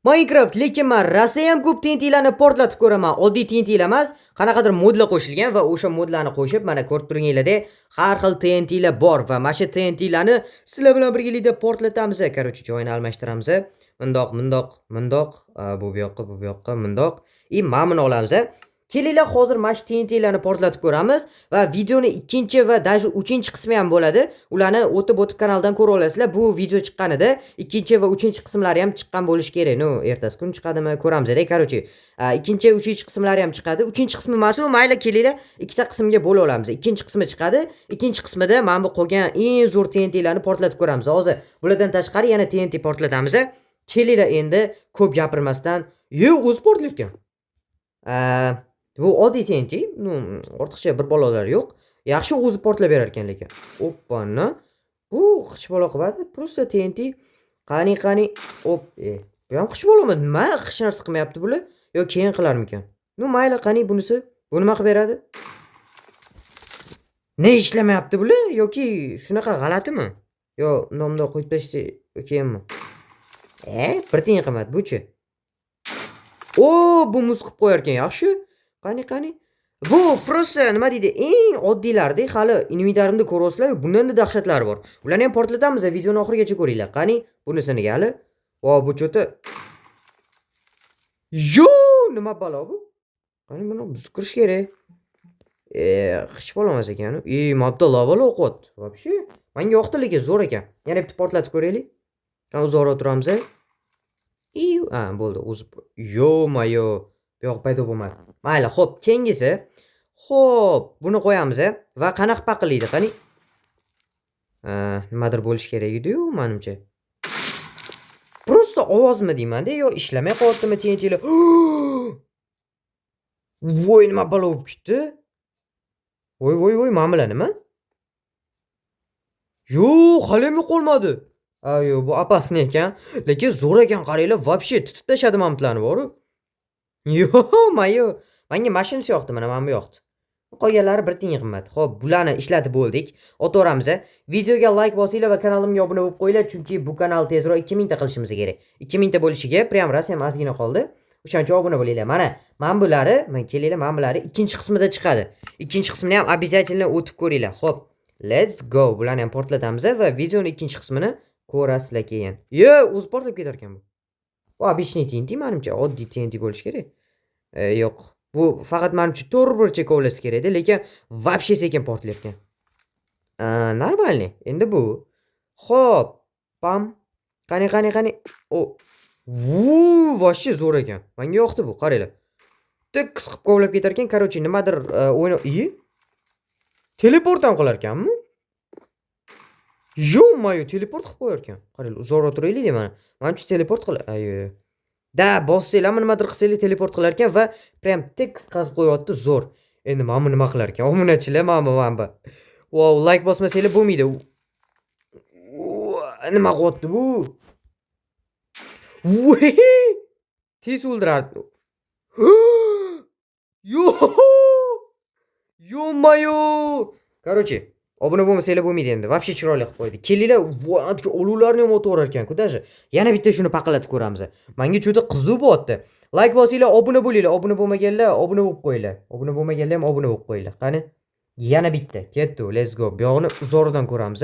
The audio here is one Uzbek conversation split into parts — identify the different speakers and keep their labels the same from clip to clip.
Speaker 1: Minecraft, lekin man rosayam ko'p TNTlarni portlatib ko'raman. Oddiy TNTlar emas, qanaqadir modlar qo'shilgan va o'sha modlarni qo'shib, mana ko'rib turganinglardek, har xil TNTlar bor va mana shu TNTlarni sizlar bilan birgalikda portlatamiz. Короче, joyini almashtiramiz. Mundoq, mundoq, mundoq, bu yoqqa, bu yoqqa, mundoq. И mana buni olamiz. Kelinglar, hozir mana shu TNTlarni portlatib ko'ramiz va videoni ikkinchi va даже uchinchi qismi ham bo'ladi. Ularni o'tib-o'tib kanaldan ko'ra olasizlar. Bu video chiqqanida ikkinchi va uchinchi qismlari ham chiqqan bo'lishi kerak. Ну, ertasi kun chiqadimi, ko'ramiz-da. Короче, ikkinchi, uchinchi qismlari ham chiqadi. Uchinchi qismi emas u, mayli, kelinglar, ikkita qismga bo'la olamiz. Ikkinchi qismi chiqadi. Ikkinchi qismida mana bu qolgan eng zo'r TNTlarni portlatib ko'ramiz. Hozir bulardan tashqari yana TNT portlatamiz. Kelinglar, endi ko'p gapirmasdan, yo, o'zi portlayotgan. Bu oddiy TNT, ну, ortiqcha bir balolar yo'q. Yaxshi o'zi portlab berar ekan lekin. Oppa-na. Bu hech balo qilmadi. Просто TNT. Qani, qani. Op, e. Bu ham hech balo nima? Hech narsa qilmayapti bular. Yo keyin qilarmikan? Ну, mayli, qani bunisi? Bu nima qilib beradi? Ne ishlamayapti bular yoki shunaqa g'alatimi? Yo bundoq qo'yib tashlasa keyinmi? E, bir tiyin qilmadi bu-chi? O, bu muz qilib qo'yar ekan, yaxshi. Qani, qani. Bu просто nima deydi, eng oddiylarida hali inventarimda ko'ryapsizlar, bundan-da dahshatlari bor. Ularni ham portlatamiz, videoni oxirigacha ko'ringlar. Qani, bunisini hali. Vo, bu чё-то. Yo, nima balo bu? Qani, buni buzib kirish kerak. E, hech balo emas ekan. E, mana bu yerda lavalar oqyapti. Вообще, menga yoqdi lekin zo'r ekan. Yana bitta portlatib ko'raylik. Qani, uzoqroq turamiz. Iu, a, bo'ldi. O'zi ё-моё, bu yoq paydo bo'lmadi. Mayli, xo'p, keyingisi. Xo'p, buni qo'yamiz va qanaqa paqillaydi, qani? Nimadir bo'lishi kerak edi-yu, menimcha. Просто ovozmi deyman-da, yo ishlamay qolyaptimi TNTlar. Voy, nima balo bo'lib ketdi? Voy, voy, voy, mana bular nima? Yo'q, haliyam yo'qolmadi. A, yo'q, bu опасный ekan, lekin zo'r ekan, qaranglar, вообще titib tashladi mana bularni boru. Ё-моё, menga mashinasi yoqdi, mana bu yoqdi. Qolganlari bir tiyin qimmat. Xo'p, bularni ishlatib bo'ldik. Otaveramiz. Videoga like bosinglar va kanalimga obuna bo'lib qo'yinglar, chunki bu kanal tezroq 2000 ta qilishimiz kerak. 2000 ta bo'lishiga прям rosa ham ozgina qoldi. O'shaning uchun obuna bo'linglar. Mana bulari, mana kelinglar, mana bulari ikkinchi qismida chiqadi. Ikkinchi qismini ham обязательно o'tib ko'ringlar. Xo'p, let's go. Bularni ham portlatamiz va videoni ikkinchi qismini ko'rasizlar keyin. Yo, o'zi portlab ketar ekan bu. Bu обычный TNT menimcha, oddiy TNT bo'lishi kerak. E, yo'q. Bu faqat menimcha to'g'ri burchak kovlasa kerak edi, lekin вообще sekin portlayotgan. Нормальный. Endi bu. Xo'p, pam. Qani, qani, qani. O. Vu, вообще zo'r ekan. Menga yoqdi bu, qaranglar. Tekis qilib kovlab ketar ekan. Короче, nimadir o'yna. I? Teleport ham qilar ekanmi? Ё-моё, teleport qilib qo'yar ekan. Qaranglar, uzoqroq turaylik mana. Manimcha teleport qil. Ay, да, bossanglarmi, nimadir qilsanglar teleport qilar ekan va прям tekis qazib qo'yyapti, zo'r. Endi mana bu nima qilar ekan? Obunachilar, mana bu. Wow, like bosmasanglar bo'lmaydi. Nima qilyapti bu? Voy! Tez o'ldirardi. Yo'q! Ё-моё! Короче, obuna bo'lmasanglar bo'lmaydi endi. Вообще chiroyli qilib qo'ydi. Kelinglar, voy, olovlarni ham o'taverar ekan-ku даже. Yana bitta shuni paqillatib ko'ramiz. Menga juda qiziq bo'lyapti. Like bosinglar, obuna bo'linglar. Obuna bo'lmaganlar obuna bo'lib qo'yinglar. Obuna bo'lmaganlar ham obuna bo'lib qo'yinglar. Qani? Yana bitta. Ketdi, let's go. Bu yog'ini uzoqdan ko'ramiz.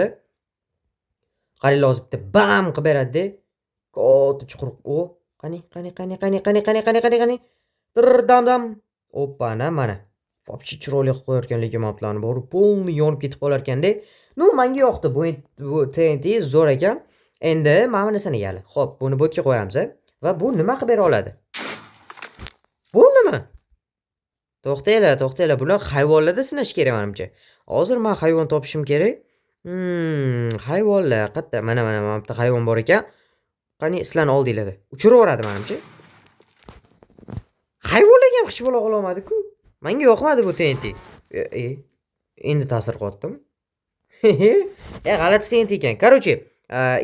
Speaker 1: Qaranglar, hozir bitta bam qilib beradi-da. Katta chuqur. O, qani, qani, qani, qani, qani, qani, qani, qani, qani. Dam dam. Oppa-na, mana. Вообще chiroyli qilib qo'yar ekan lekin maplarni bori полный yonib ketib qolar ekanda. Ну, menga yoqdi bu TNT zo'r ekan. Endi mana bunisini gali. Xo'p, buni bu yerga qo'yamiz va bu nima qilib bera oladi? Bo'ldimi? To'xtanglar, to'xtanglar. Bular hayvonlarda sinash kerak menimcha. Hozir men hayvon topishim kerak. Hayvonlar qayerda? Mana, mana, mana bitta hayvon bor ekan. Qani, sizlarni oldinglarda. Uchiraveradi menimcha. Hayvonlarga ham hech balo qilolmadi-ku. Menga yoqmadi bu TNT. E, endi ta'sir qilyaptimi? E, g'alati TNT ekan. Короче,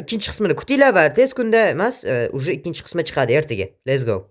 Speaker 1: ikkinchi qismini kutinglar va tez kunda emas, уже ikkinchi qismi chiqadi ertaga. Let's go.